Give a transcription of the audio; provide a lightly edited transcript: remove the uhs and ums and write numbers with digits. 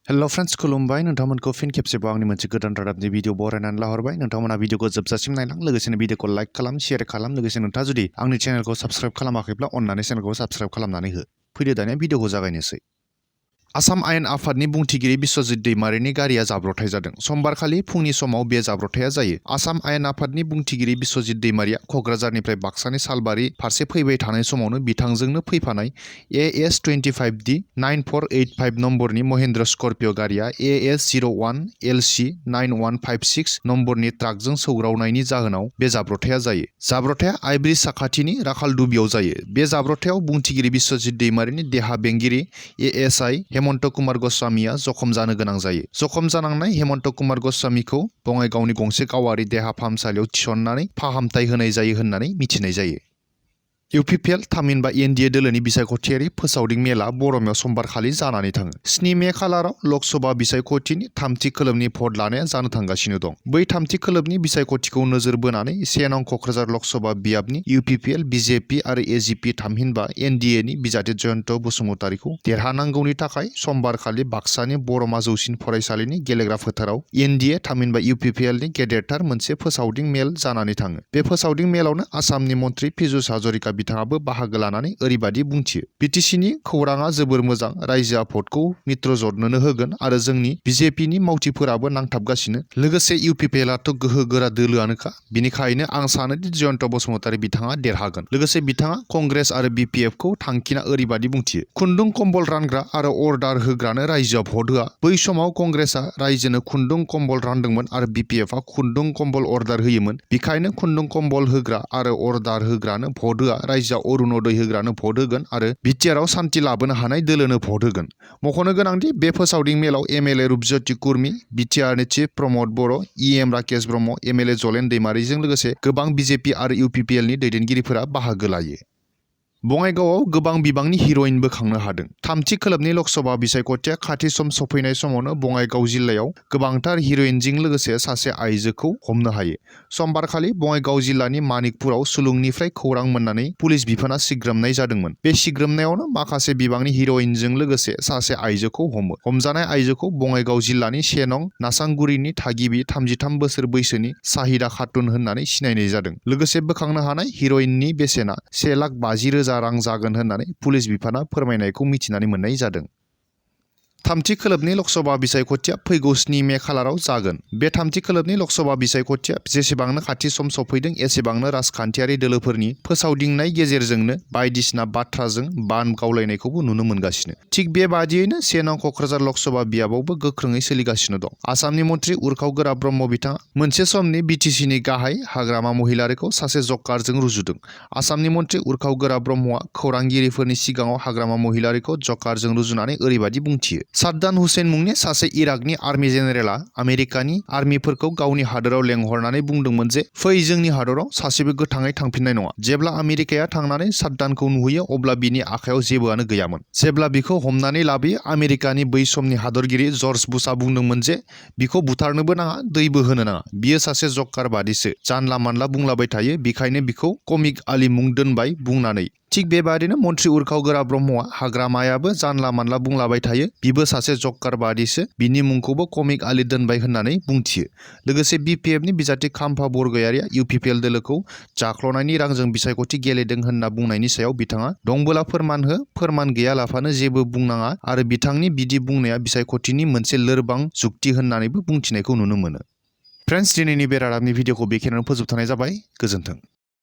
hello friends खुलुमबाय नोंथांमोनखौ फिन खेबसेबाव आंनि मोनसे गोदान रादाबनि भिडिअ बरायनानै लाहरबाय नोंथांमोना भिडिअखौ जोबजासिम नायलां लोगोसेनो भिडिअखौ लाइक खालाम शेयार खालाम लोगोसे नोंथाङा जुदि आंनि चेनेलखौ साबस्क्राइब खालामाखैब्ला अन्नानै चेनेलखौ साबस्क्राइब खालामनानै हो फैदो दानिया भिडिअखौ जागायनोसै आसाम आयेन आफादनि बुंथिगिरि बिस्वजित दैमारिनि गारिया जाब्रबथाय जादों समबारखालि फुंनि समाव बे जाब्रबथाया जायो आसाम आयेन आफादनि बुंथिगिरि बिस्वजित दैमारिया क'क्राझारनिफ्राय बाक्सानि सालबारि फारसे फैबाय थानाय समावनो बिथांजोंनो फैफानाय AS 25D 9485 नम्बरनि महिन्द्र स्कर्पिय' गारिया AS 01 LC 9156 नम्बरनि ट्राकजों सौग्रावनायनि जाहोनाव बे जाब्रबथाया जायो जाब्रबथाया आइब्रिज साखाथिनि राखालदुबियाव जायो बे जाब्रबथायाव बुंथिगिरि बिस्वजित दैमारिनि देहा बेंगिरि ASI हेमन्त कुमार गस्वामीया जखम जानो गोनां जायो जखम जानांनाय हेमन्त कुमार गस्वामीखौ बङाइगावनि गंसे गावारि देहा फाहामसालियाव थिसननानै फाहामथाय होनाय जायो होननानै मिथिनाय जायो UPPL थामहिनबा NDA दोलोनि बिसायख'थियारि फोसावदिं मेला बरमायाव समबारखालि जानानै थाङो 7 मे खालाराव लकसभा बिसायख'थिनि थामथि खोलोबनि भट लानाया जानो थांगासिनो दं बै थामथि खोलोबनि बिसायख'थिखौ नोजोर बोनानै 1 नं क'क्राझार लकसभा बियाबनि UPPL BJP आरो AGP थामहिनबा NDA नि बिजाथि जयन्त बसुमतारीखौ देरहानांगौनि थाखाय समबारखालि बाक्सानि बरमा जौसिन फरायसालिनि गेलेग्रा फोथाराव NDA थामहिनबा UPPL नि गेदेरथार मोनसे फोसावदिं मेल जानानै थाङो बे फोसावदिं मेलावनो आसामनि मन्थ्रि पीयूष हाजरिका बिथाङाबो बाहागो लानानै ओरैबादि बुंथियो BTCनि खौराङा जोबोर मोजां रायजोआ भटखौ मित्रजोटनोनो होगोन आरो जोंनि BJPनि मावथिफोराबो नांथाबगासिनो लोगोसे UPPLआथ' गोहो गोरा दोलोआनोखा बिनिखायनो आं सानोदि जयन्त बसुमतारी बिथाङा देरहागोन लोगोसे बिथाङा कंग्रेस आरो BPFखौ थांखिना ओरैबादि बुंथियो खुन्दुं कम्बल रानग्रा आरो अर्डार होग्रानो रायजोआ भट होआ बै समाव कंग्रेसआ रायजोनो खुन्दुं कम्बल रानदोंमोन आरो BPFआ खुन्दुं कम्बल अर्डार होयोमोन बेखायनो खुन्दुं कम्बल होग्रा आरो अर्डार होग्रानो भट होआ रायजोआ अरुणोदय होग्रानो भट होगोन आरो बिटिआरआव सान्थि लाबोनो हानाय दोलोनो भट होगोन मख'नो गोनांदि बे फोसावदिं मेलाव MLA रुपज्योति कुर्मी बिटिआरनि चिफ प्रमद बर' EM राकेश ब्रह्म MLA जलेन दैमारिजों लोगोसे गोबां BJP आरो UPPLनि दैदेनगिरिफोरा बाहागो लायो बङाइगावआव गोबां बिबांनि हिर'इन बोखांनो हादों थामथि खोलोबनि लकसभा बिसायख'थिया खाथि सम सफैनाय समावनो बङाइगाव जिल्लायाव गोबांथार हिर'इनजों लोगोसे सासे आइजोखौ हमनो हायो समबारखालि बङाइगाव जिल्लानि मानिकपुराव सुलुंनिफ्राय खौरां मोननानै पुलिस बिफाना सिग्रोमनाय जादोंमोन बे सिग्रोमनायावनो माखासे बिबांनि हिर'इनजों लोगोसे सासे आइजोखौ हमो हमजानाय आइजोखौ बङाइगाव जिल्लानि 1 नं नासांगुरिनि थागिबि 33 बोसोर बैसोनि साहिदा खातुन होननानै सिनायनाय जादों लोगोसे बोखांनो हानाय हिर'इननि बेसेना 1,50,000 रां जागोन होननानै पुलिस बिफाना फोरमायनायखौ मिथिनानै मोननाय जादों थामथि खोलोबनि लकसभा बिसायख'थिया फैगौ 7 मे खालाराव जागोन बे थामथि खोलोबनि लकसभा बिसायख'थिया जेसेबांनो खाथि सम सफैदों एसेबांनो राजखान्थियारि दोलोफोरनि फोसावदिंनाय गेजेरजोंनो बायदिसिना बाथ्राजों बान गावलायनायखौबो नुनो मोनगासिनो थिग बेबादियैनो 1 नं क'क्राझार लकसभा बियाबावबो गोख्रोङै सोलिगासिनो दं आसामनि मन्थ्रि उर्खाव गोरा ब्रह्म बिथाङा मोनसे समनि BTCनि गाहाय हाग्रामा महिलारिखौ सासे जकारजों रुजुदों आसामनि मन्थ्रि उर्खाव गोरा ब्रह्मआ खौरांगिरिफोरनि सिगाङाव हाग्रामा महिलारिखौ जकारजों रुजुनानै ओरैबादि बुंथियो साद्दाम हुसैन मुंनि सासे इराकनि आर्मि जेनेरेलआ आमेरिकानि आर्मिफोरखौ गावनि हादोराव लेंहरनानै बुंदोंमोन जे फै जोंनि हादराव सासेबो गोथाङै थांफिननाय नङा जेब्ला आमेरिकाया थांनानै साद्दामखौ नुहैयो अब्ला बिनि आखायाव जेबोआनो गैयामोन जेब्ला बिखौ हमनानै लाबोयो आमेरिकानि बै समनि हादरगिरि जर्ज बुशआ बुंदोंमोन जे बिखौ बुथारनोबो नाङा दैबो होनो नाङा बियो सासे जकार बादिसो जानला मानला बुंलाबाय थायो बेखायनो बिखौ कमिक आली मुं दोनबाय बुंनानै थिग बेबादिनो मन्थ्रि उर्खाव गोरा ब्रह्मआ हाग्रामायाबो जानला मानला बुंलाबाय थायो बिबो सासे जकार बादिसो बिनि मुंखौबो कमिक आली दोनबाय होननानै बुंथियो लोगोसे BPFनि बिजाथि खाम्फा बरगयारिया UPPL दोलोखौ जाख्ल'नायनि रांजों बिसायख'थि गेलेदों होनना बुंनायनि सायाव बिथाङा दंबोला फोरमान हो फोरमान गैयालाफानो जेबो बुंनाङा आरो बिथांनि बिदि बुंनाया बिसायख'थिनि मोनसे लोरबां जुक्ति होननानैबो बुंथिनायखौ नुनो मोनो फ्रेन्ड्स दिनैनि बे रादाबनि भिडिअखौ बेखिनियावनो फोजोबथ'नाय जाबाय गोजोन्थों